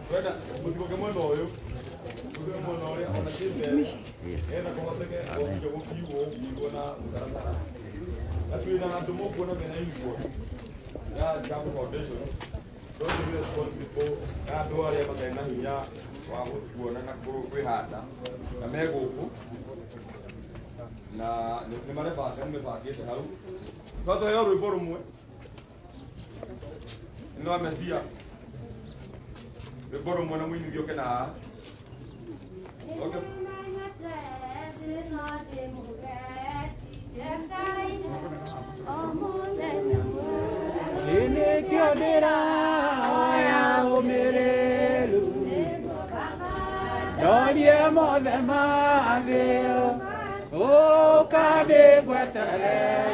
Twenda mũtigoke mwena ũyũ. Mũtigoke mwena ũrĩa ona kĩmbere. Nĩgetha kũhoteke gũkinya gũkiugwo gũkiugwo na mũtaratara. Na twĩna andũ mũkuona mena uniform ya Jambo Foundation. Those who responsible na andũ arĩa matarĩ na hinya wa gũtuona na kwĩhanda na me gũkũ na nĩ marebanga nĩ mebangĩte hau. No tũheo rwĩmbo rũmwe nĩ rwa Mesia. Rwĩmbo rũmwe na mũinithio ũke na haha. Okay. Nĩkĩo ndĩrahoya ũmĩrĩru ndorie mothe ma thĩ ũka ndĩgwetereire.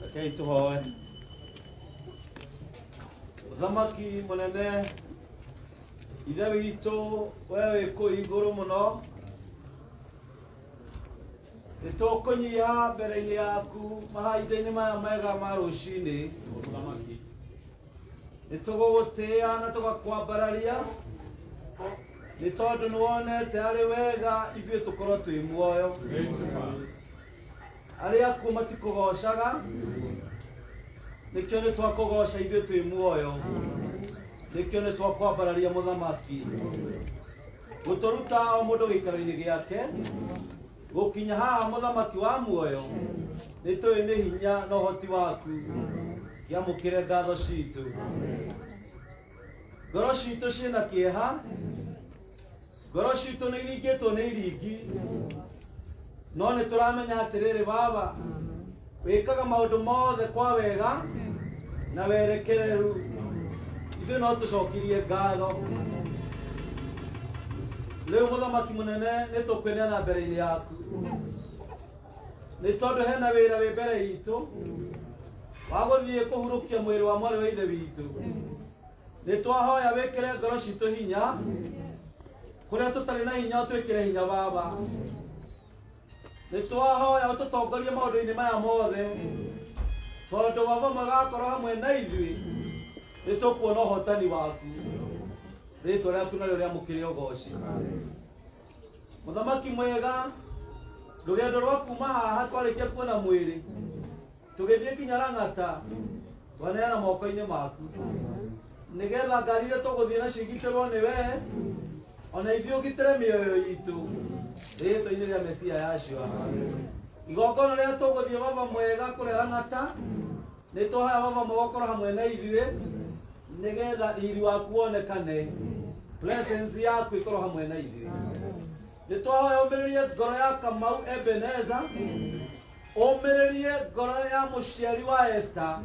Rekei tũhoe. Mũthamaki mũnene, Ithe witũ, we wĩ kũu igũrũ mũno, nĩ tũkũnyiha mbere-inĩ yaku mahinda-inĩ maya mega ma rũcinĩ. Nĩ tũgũgũtĩĩa na tũgakwambararia nĩ tondũ nĩ wonete arĩ wega ithuĩ tũkorwo twĩ muoyo. Arĩa akuũ matikũgocaga, nĩkĩo nĩ twakũgoca ithuĩ twĩ muoyo, nĩkĩo nĩ twakwambararia mũthamaki. Gũtũruta o mũndũ gĩikaro-inĩ gĩake gũkinya haha mũthamaki wa muoyo, nĩ tũĩ nĩ hinya na ũhoti waku. Kĩamũkĩre ngatho citũ. Ngoro citũ ciĩna kĩeha, ngoro citũ nĩ iringĩtwo nĩ iringi, no nĩ tũramenya atĩrĩrĩ baba, wĩkaga maũndũ mothe kwa wega na werekereru. Ithuĩ no tũcokirie ngatho. Rĩu mũthamaki mũnene nĩ tũkwĩneana mbere-inĩ yaku, nĩ tondũ hena wĩra wĩ mbere itũ wa gũthiĩ kũhurũkia mwĩrĩ wa mwarĩ wa ithe witũ. Nĩ twahoya wĩkĩre ngoro citũ hinya, kũrĩa tũtarĩ na hinya ũtwĩkĩre hinya baba. Nĩ twahoya ũtũtongorie maũndũ-inĩ maya mothe, tondũ baba magakorwo hamwe na ithuĩ, nĩ tũkuona ũhotani waku. Rĩtwa rĩaku narĩo rĩamũkĩre ũgoci. Mũthamaki mwega, rũgendo rwa kuma haha twarĩkia kuona mwĩrĩ, tũgĩthiĩ nginya Lang'ata, twaneana moko-inĩ maku, nĩgetha ngari iria tũgũthiĩ nacio igitĩrwo nĩ wee, ona ithuĩ ũgitĩre mĩoyo itũ, rĩtwa-inĩ rĩa Mesia Yahshua. Igongona rĩrĩa tũgũthiĩ baba mwega kũrĩa Lang'ata, nĩ twahoya baba mwega ũkorwo hamwe na ithuĩ, nĩgetha riri waku wonekane, presence yaku ĩkorwo hamwe na ithuĩ. Nĩ twahoya ũmĩrĩrie ngoro ya Kamau Ebeneza, ũmĩrĩrie ngoro ya mũciari wa Esther,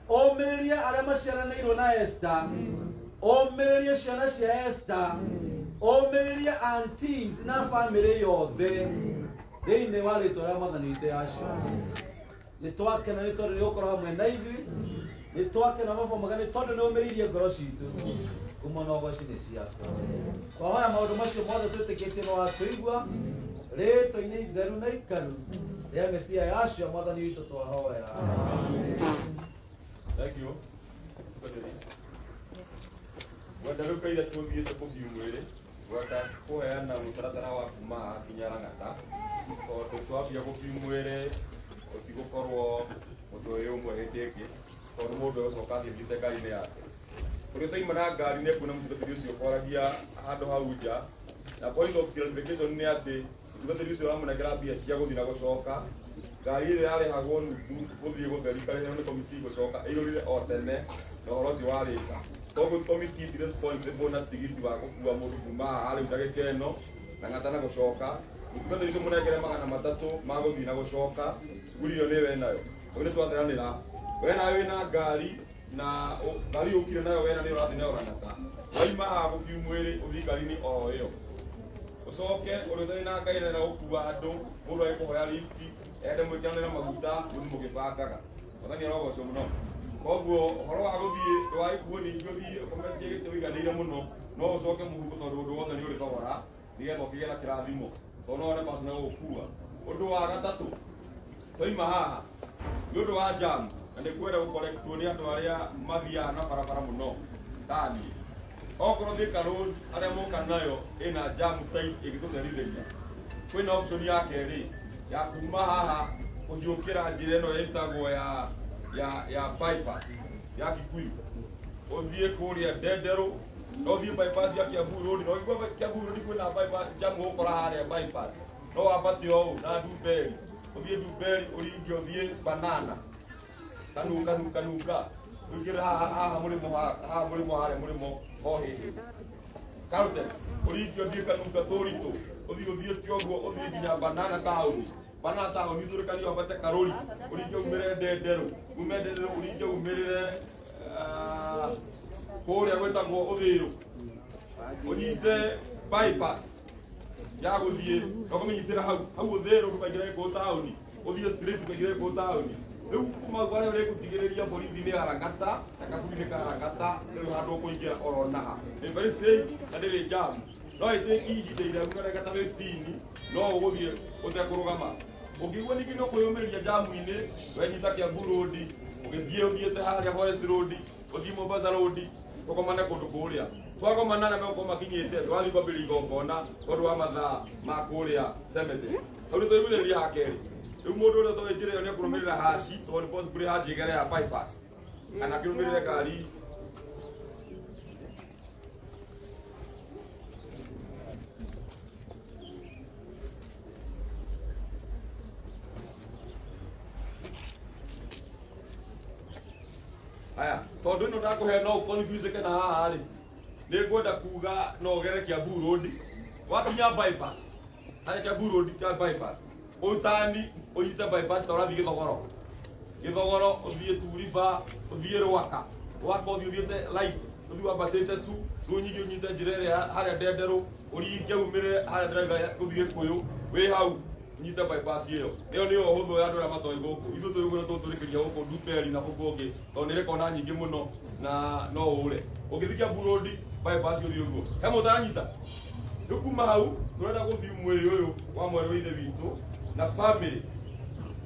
ũmĩrĩrie arĩa maciaranĩirwo na Esther, ũmĩrĩrie ciana cia Esther, ũmĩrĩrie aunties na famĩlĩ yothe, thĩinĩ wa rĩtwa rĩa Mwathani witũ Yahshua. Nĩ twakena nĩ tondũ nĩ ũgũkorwo hamwe na ithuĩ, nĩ twakena baba mwega nĩ tondũ nĩ ũmĩrĩirie ngoro citũ, kuma na ũgoci nĩ ciaku. Twahoya maũndũ macio mothe twĩtĩkĩtie nĩ watũigua, rĩtwa-inĩ itheru na ikaru rĩa Mesia Yahshua Mwathani witũ twahoya. Thank you. Ngwenda rĩu kaira tũthiĩte kũthiĩ mwĩrĩ, ngwenda kũheana mũtaratara wa kuma haha nginya Lang'ata, tondũ twambia gũthiĩ mwĩrĩ ũtigũkorwo mũndũ ũyũ ũmwe hĩndĩ ĩngĩ, tondũ mũndũ egũcoka athiĩ athiĩte ngari-inĩ yake. Ũrĩa ũtaima na ngari nĩ ekuona mũtungatĩri ũcio kwaragia handũ hau nja, na point of clarification nĩ atĩ mũtungatĩri ũcio ũramũnengera mbia cia gũthiĩ na gũcoka, ngari ĩrĩa yarĩhagwo nuthu gũthiĩ gũtheri ĩkarĩhĩrwo nĩ komiti gũcoka ĩiyũrire o tene na ũhoro ũcio warĩka. Koguo komiti ti responsible na tigiti wa gũkua mũndũ kuma haha rĩu ndagĩka ĩno Lang'ata na gũcoka. Mũtungatĩri ũcio mũnengere 300 ma gũthiĩ na gũcoka, cukuru ĩyo nĩ we nayo. Koguo nĩ twatheranĩra, we nawe wĩna ngari na ngari ũkire nayo wena nĩ ũrathiĩ nayo Lang'ata. Waima haha gũthiĩ mwĩrĩ ũthiĩ ngari-inĩ oro ĩyo. Ũcoke ũrĩa ũtarĩ na ngari arenda gũkua andũ, mũndũ agĩkũhoya lift, ende mwĩkĩranĩre maguta, mũthiĩ mũgĩbangaga. Mwathani arogocwo mũno. Koguo ũhoro wa gũthiĩ ndũgagĩkuo ningĩ ũthiĩ ũkometie gĩtĩ ũiganĩire mũno, no ũcoke mũhuko tondũ ũndũ wothe nĩ ũrĩ thogora, nĩgetha ũkĩgĩe na kĩrathimo, tondũ no wone pastor nĩegũgũkua. Ũndũ wa gatatũ, twaima haha nĩ ũndũ wa jam, na nĩ kwenda gũkorektwo nĩ andũ arĩa mathiaga na barabara mũno taniĩ. Okorwo Thika Road arĩa moka nayo ĩna jam tight ĩngĩtũcerithĩria, kwĩna option ya kerĩ ya kuma haha kũhiũkĩra njĩra ĩno ĩtagwo ya bypass ya Kikuyu, ũthiĩ kũrĩa Ndenderũ, no ũthiĩ bypass ya Kiambu Road, no ũngĩkua Kiambu Road kwĩna bypass jam ũgũkora harĩa bypass, no wambate o ũũ na Ndumberi, ũthiĩ Ndumberi ũringe ũthiĩ Banana, kanunga nunga nunga, ũingĩre haha haha mũrĩmo haha mũrĩmo harĩa mũrĩmo hohĩhĩ Caltex, ũringe ũthiĩ kanunga tũritũ, ũthiĩ ũthiĩte ũguo ũthiĩ nginya Banana taũni, Banana taũni ũtũrĩkanie wambate Karũri, ũringe umĩre Ndenderũ, ume Ndenderũ ũringe umĩrĩre kũrĩa gwĩtagwo Ũthĩrũ, ũnyite bypass ya gũthiĩ na ũkamĩnyitĩra hau hau Ũthĩrũ ndũkaingĩre gĩkũyũ taũni, ũthiĩ straight ũkaingĩre gĩkũyũ taũni. Rĩu kuma harĩa ũrĩgũtigĩrĩria borithi nĩ Lang'ata na kaburi nĩ ka Lang'ata, rĩu handũ ũkũingĩra oro naha nĩ very straight na ndĩrĩ jam, no ĩtĩki ihinda iraihu na ndagĩka ta 15 no ũgũthiĩ ũtekũrũgama. Ũngĩigua ningĩ nĩ ũkwĩyũmĩrĩria jamu-inĩ, wenyita Kiambu Road, ũgĩthiĩ ũthiĩte harĩa Forest Road, ũthiĩ Mombasa Road, tũkomane kũndũ kũrĩa. Twagomana arĩa megũkorwo makinyĩte, tũrathiĩ kwambĩrĩria igongona tondũ wa mathaa ma kũrĩa cemetery. Hau nĩ twaiguithĩrĩria ha kerĩ. Rĩu mũndũ ũrĩa ũtoĩ njĩra ĩyo nĩ ekũrũmĩrĩra haci, tondũ nĩ possibly haci ĩgere ya bypass, kana akĩrũmĩrĩre ngari. Aya, tondũ ĩno ndakũhe no ũconfuse na haha rĩ, nĩ ngwenda kuga no ũgere Kiambu Road, wakinya bypass, harĩa Kiambu Road ka bypass, ũtani ũnyite bypass ta ũrathiĩ Gĩthogoro, Gĩthogoro ũthiĩ Turiba, ũthiĩ Rwaka, Rwaka ũthiĩ ũthiĩte light, ũthiĩ wambatĩte tu, rĩu nyingĩ ũnyite njĩra ĩrĩa harĩa Ndenderũ, ũringe umĩrĩre harĩa ndĩrauga gũthiĩ Gĩkũyũ, wĩ hau ũnyite bypass ĩyo. Ĩyo nĩyo ũhũthũ ya andũ arĩa matoĩ gũkũ. Ithuĩ tũĩ gũkũ na tũtũrĩkĩria gũkũ Ndumberi na kũu kũngĩ, tondũ nĩ ĩrĩ kona nyingĩ mũno na no ũre. Ũngĩthiĩ Kiambu Road bypass ũthiĩ ũguo. He mũndũ ũtaranyita? Rĩu kuma hau tũrenda gũthiĩ mwĩrĩ ũyũ wa mwarĩ wa ithe witũ. Na family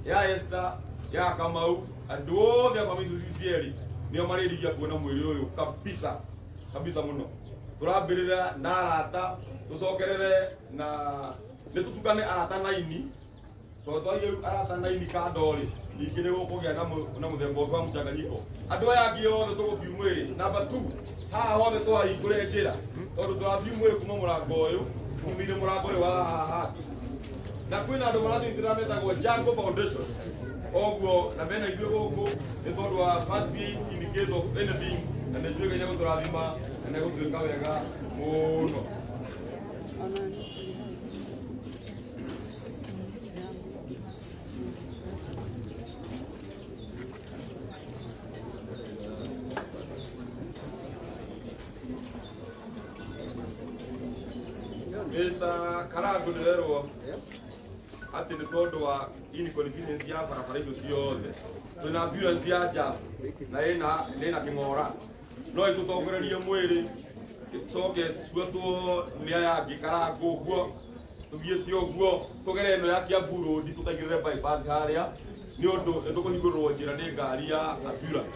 ya Esther ya Kamau andũ othe a family icio cierĩ nĩo marĩrigia kuona mwĩrĩ ũyũ kabisa kabisa mũno. Tũrambĩrĩra na arata tũcokerere na nĩ tũtukane arata na aini tondũ twaige arata na aini kando rĩ ningĩ nĩ gũkũgĩa na mũthemba ũngĩ wa mchanganyiko. Andũ aya angĩ othe tũgũbiu mwĩrĩ namba 2 haha hothe twahingũre njĩra tondũ tũrabiu mwĩrĩ kuma mũrango ũyũ tumire mũrango ũyũ wa haha hangĩ na kwĩna andũ maratũnyitĩrĩra metagwo Jungle Foundation oguo na mena ithuĩ gũkũ nĩ tondũ wa first aid in case of anything na nĩ njũĩ Ngai nĩegũtũrathima na nĩegũtwĩka wega mũno. Mr. Karangu ndĩrerwo atĩ nĩ tondũ wa inconvenience ya barabara icio ciothe twĩna ambulance ya nja na ĩna kĩng'ora no ĩtũtongorerie mwĩrĩ ĩcoke cuatwo nĩ aya angĩ Karangũ ũguo tũthiĩte ũguo tũgere ĩno ya Kiambu Road tũtaigĩrĩre bypass harĩa nĩ ũndũ nĩ tũkũhingũrĩrwo njĩra nĩ ngari ya ambulance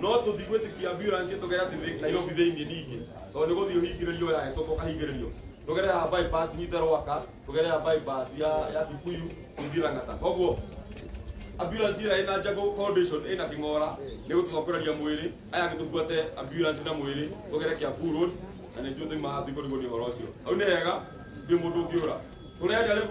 no tũtigwĩtĩkia ambulance tũgere atĩ Nairobi thĩinĩ ningĩ tondũ nĩ gũthiĩ ũhingĩrĩrio yahĩtũka ũkahingĩrĩrio tũgere haha bypass tũnyite Rwaka tũgere haha bypass ya Kikuyu tũthiĩ Lang'ata. Koguo ambulance ĩrĩa ĩna Jungle Foundation ĩna kĩng'ora nĩ gũtũtongoreria mwĩrĩ aya angĩ tũbuate ambulance na mwĩrĩ tũgere Kiambu Road na nĩ njũĩ tũima haha tũikũrigwo nĩ ũhoro ũcio. Hau nĩ hega ndirĩ mũndũ ũngĩũra. Tũrenda rĩu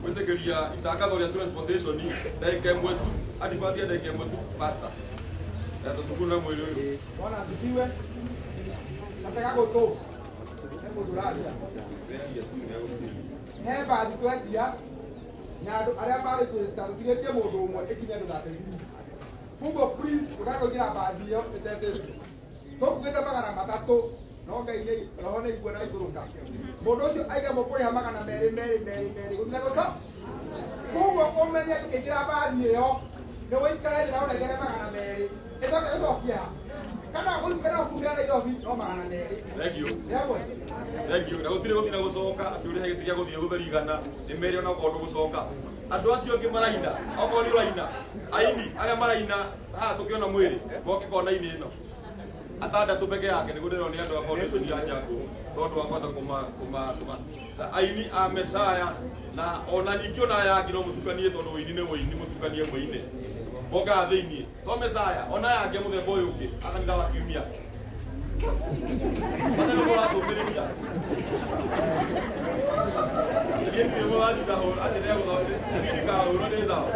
gwĩtĩkĩria itangatho rĩa transportation ndagĩka ĩmwe tu advert ya ndagĩka ĩmwe tu pastor na tũtukune mwĩrĩ ũyũ. Bwana asifiwe. Nataka gũtũ he mũndũ ũraria he bathi twendia na andũ arĩa marĩkwĩsta tũtigĩtie mũndũ ũmwe ĩkinye andũ 33 koguo please ndũkae bathi ĩyo ĩtetĩtio tũkugĩte 300 no Ngai nĩ roho nĩ igua na ikũrũka mũndũ ũcio aiga mũkũrĩha 200 merĩ merĩ merĩ gũtirĩ gũco koguo ũmenye ndũkĩingĩra bathi ĩyo nĩ ũikare thĩ na ũnengere 200 ĩcoke ĩcokie ha kana kana ũkumia Nairobi no 200. Thank you. Yagwe. Thank you. Na gũtirĩ gũthiĩ na gũcoka atĩ ũrĩhe gĩtĩ gĩa gũthiĩ gũtheria igana nĩ merĩ ona okorwo ndũgũcoka. Andũ acio angĩ maraina okorwo nĩ ũraina aini arĩa maraina haha tũkĩona mwĩrĩ moke kona-inĩ ĩno atandatũ peke yake nĩguo ndĩrona nĩ andũ a foundation ya Jungle tondũ wa kwanza kũma aini a Mesaya na ona ningĩ ona aya angĩ no mũtukanie tondũ ũini nĩ ũini mũtukanie mũine mokaga thĩiniĩ to Mesaya ona aya angĩ mũthemba ũyũ ũngĩ a kanitha wa kiumia bata nĩ mũratũmĩrĩria niĩ ndirĩ mũratindahũra atĩ niĩ ndikahũrwo nĩ thao.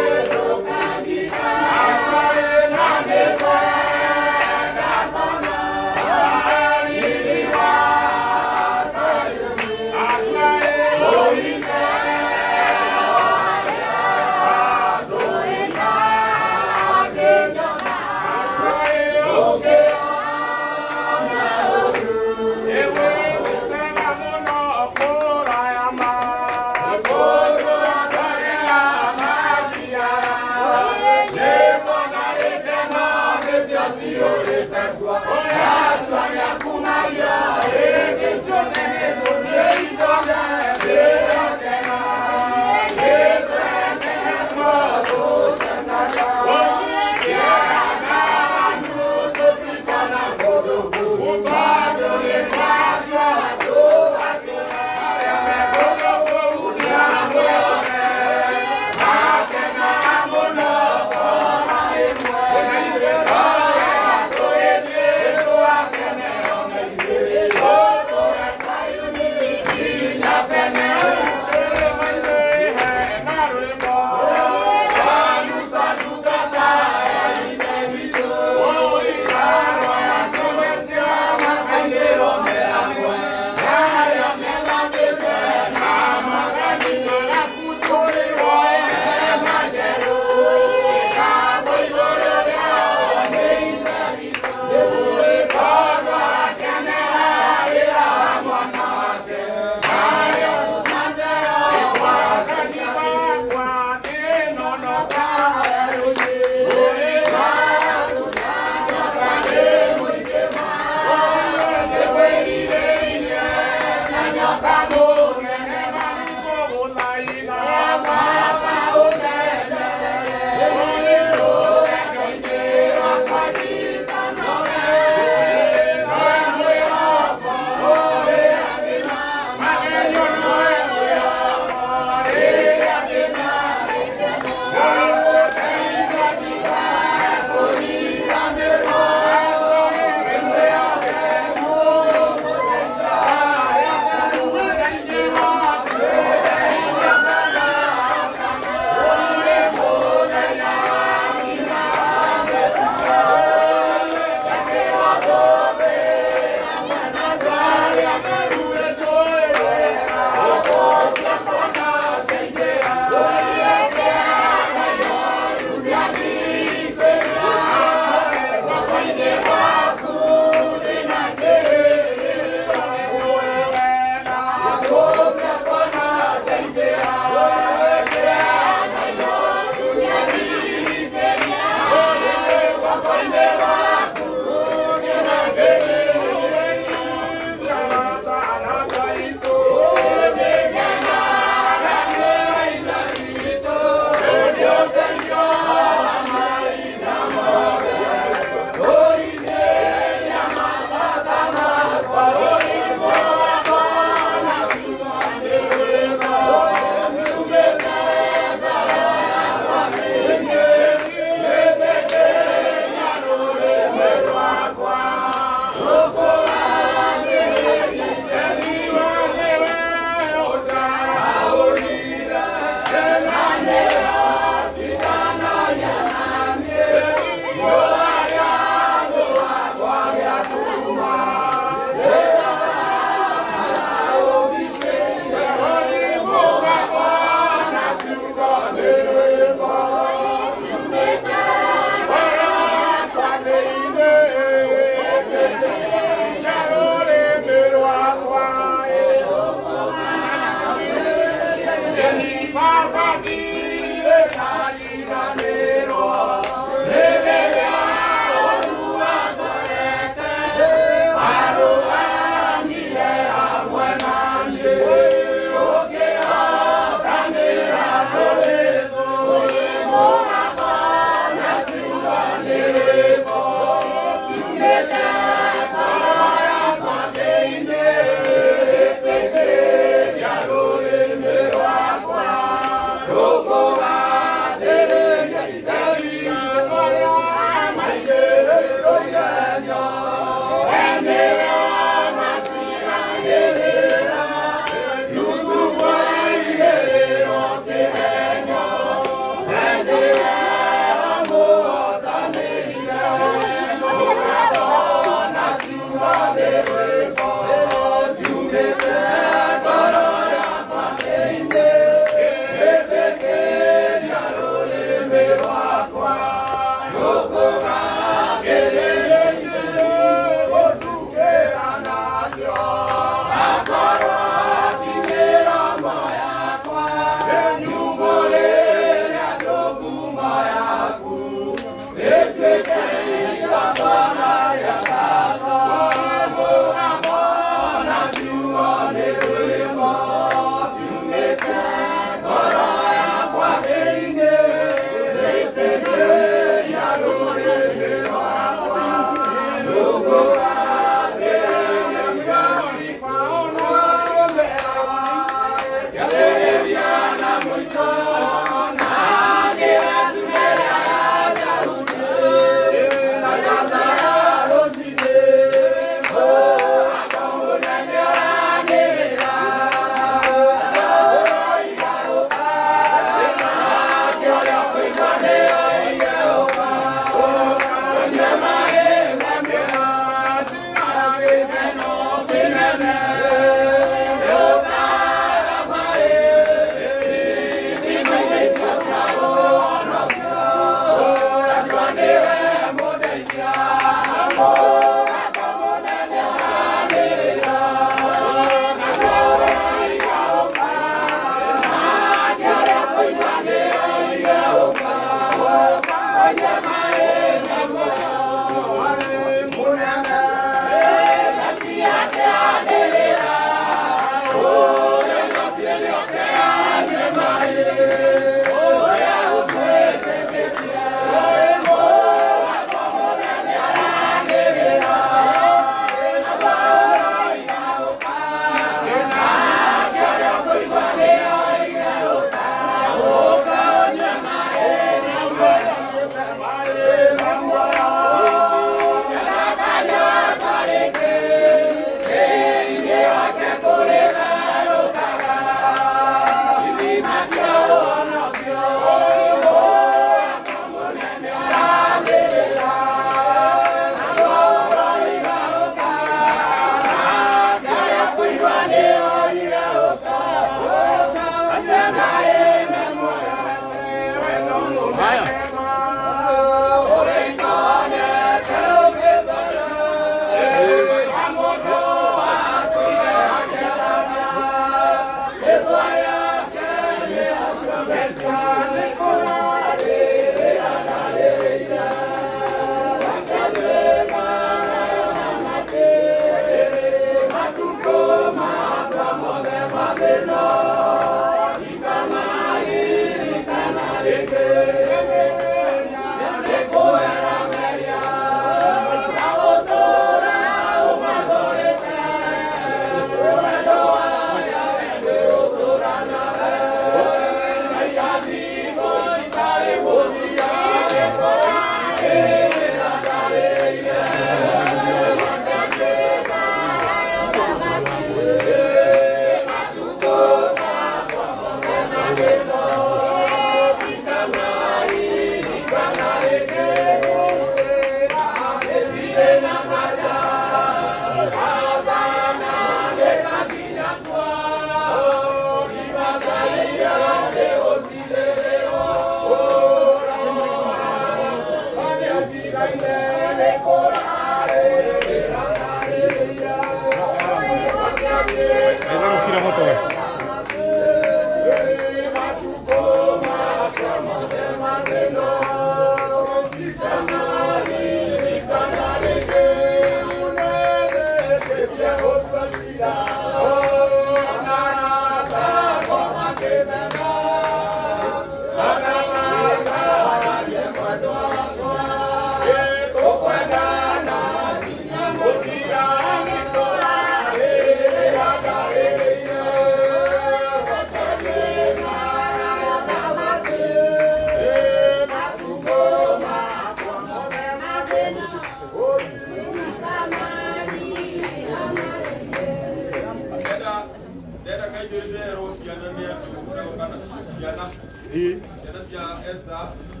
Ciana cia Esther.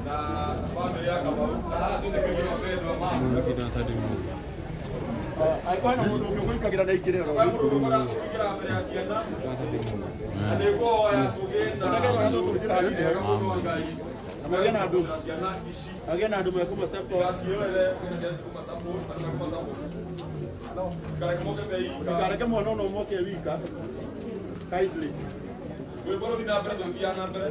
Na bamĩrĩ ya Kamau na haha twĩtĩkĩrio wapendwa ma Angĩkorwo hena mũndũ ũngĩ ũgũikagĩra na ingĩre oro Kwa mũndũ ũgũkora ũkĩra mbere ya ciana na nĩngũhoya tũgĩe na wega mũndũ wa Ngai Na magĩe na andũ. na ciana ici Agĩe na andũ mekũma support. Gaciĩrorere kũma support na kũma support Kareke moke meika Ndũkareke mwana ona ũmwe oke wika. Kindly. Rwĩmbo rũthiĩ na mbere tũgĩthiaga na mbere.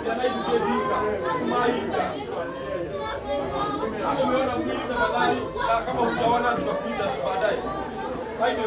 Ciana ici ciĩ cika mahinda. Kama umeona mwili tafadhali, na kama hujaona tutakuita baadaye. Haide.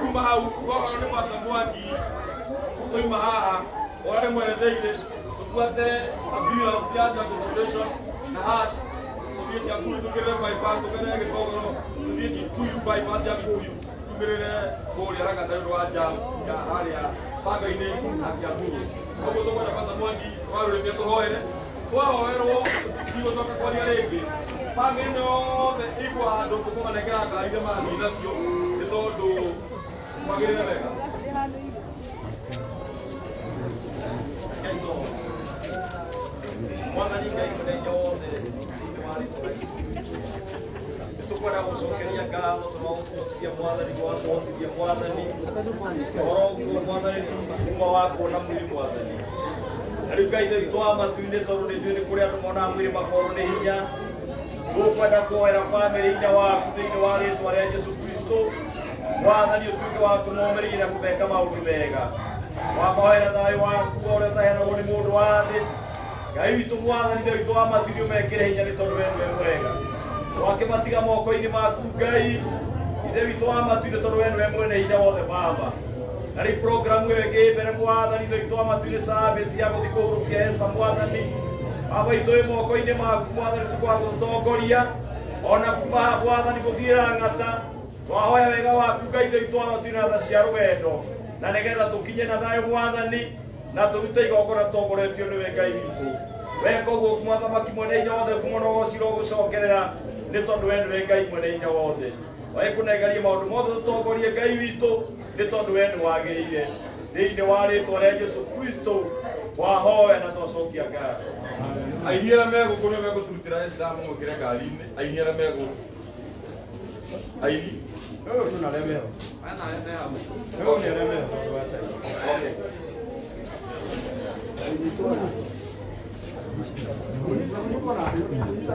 Kuma hau twakorwo nĩ Pastor Mwangi twauma haha ũrĩa ndĩmweretheire tũbuate ambulance ya Jambo Foundation na hash tũthiĩ Kiambu tũkĩrĩre bypass tũkĩrĩre Gĩthogoro tũthiĩ Kikuyu bypass ya Gikuyu tumĩrĩre kũrĩa Lang'ata nĩ ũndũ wa jam ya harĩa banga-inĩ na Kiambu. Koguo tũkwenda Pastor Mwangi warũrĩmia tũhoere twahoerwo tigũcoka kwaria rĩngĩ bamĩrĩ ĩno yothe ĩkwo handũ tũkũmanengera ngari iria marathiĩ nacio nĩ tondũ kwagĩrĩre wega. Mwathani Ngai mwene hinya wothe thĩinĩ wa rĩtwa rĩa Jesũ Kristo nĩtũkwenda gũcokeria ngatho tũragũkũhotithia Mwathani gwakũhotithia Mwathani ũhoro ũguo Mwathani kuma wa kuona mwĩrĩ Mwathani na rĩu Ngai ithe witũ wa matu-inĩ tondũ nĩ njũĩ nĩ kũrĩ andũ monaga mwĩrĩ makorwo nĩ hinya tũkwenda kuoera bamĩrĩ hinya waku thĩinĩ wa rĩtwa rĩa Jesũ Kristo Mwathani ũtuĩke wa kũmomĩrĩria na kũmeka maũndũ mega wamahoera thayũ waku ũrĩa ũtaheanagwo nĩ mũndũ wa thĩ Ngai witũ Mwathani Ithe witũ wa matu-inĩ ũmekĩre hinya nĩ tondũ we nĩwe mwega twakĩmatiga moko-inĩ maku Ngai Ithe witũ wa matu-inĩ tondũ we nĩwe mwene hinya wothe Baba na rĩu programu ĩyo ĩngĩ mbere Mwathani Ithe witũ wa matu-inĩ service ya gũthiĩ kũhurũkia Esther Mwathani Baba witũ ĩ moko-inĩ maku Mwathani tũkwagũtongoria ona kuma haha Mwathani gũthiĩ Lang'ata twahoya wega waku Ngai Ithe witũ wa matu-inĩ na tha cia rũgendo na nĩgetha tũkinye na thayũ Mwathani na tũrute igongona tũtongoretio nĩwe Ngai witũ weka ũguo Mũthamaki mwene hinya wothe ngumo na ũgoci ũgũcokerera nĩ tondũ we nĩwe Ngai mwene hinya wothe wekũnengeria maũndũ mothe tũtongorie Ngai witũ nĩ tondũ we nĩ wagĩrĩire thĩinĩ wa rĩtwa rĩa Jesũ Kristo twahoya na twacokia ngatho. Aini arĩa me gũkũ nĩo megũtũrutĩra Esther mamwĩkĩre ngari-inĩ aini arĩa me gũkũ aini Okay.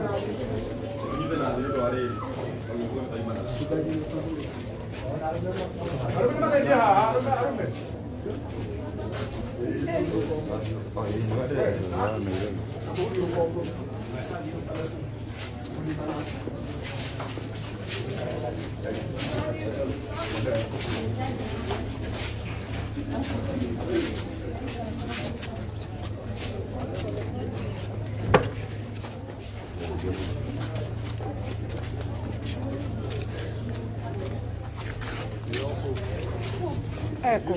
Ũnyite na thĩ nĩ ũndũ wa rĩrĩ magĩũka mataima nacio. Arũme mateithie haha, arũme arũme. Ecco.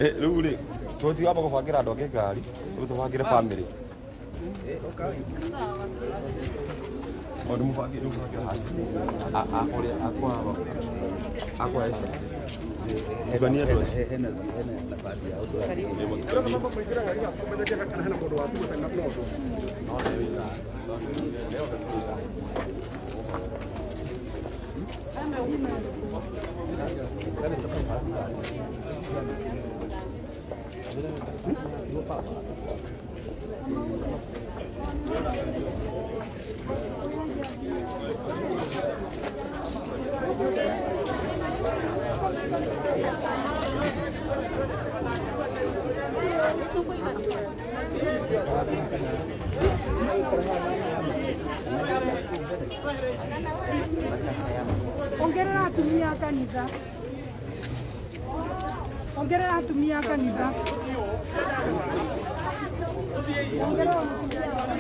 Rĩu rĩ tũtigamba gũbangĩra andũ angĩ ngari rĩu tũbangĩre bamĩrĩ. Ongerera atumia a kanitha. Ongerera atumia a kanitha. Ongerera atumia.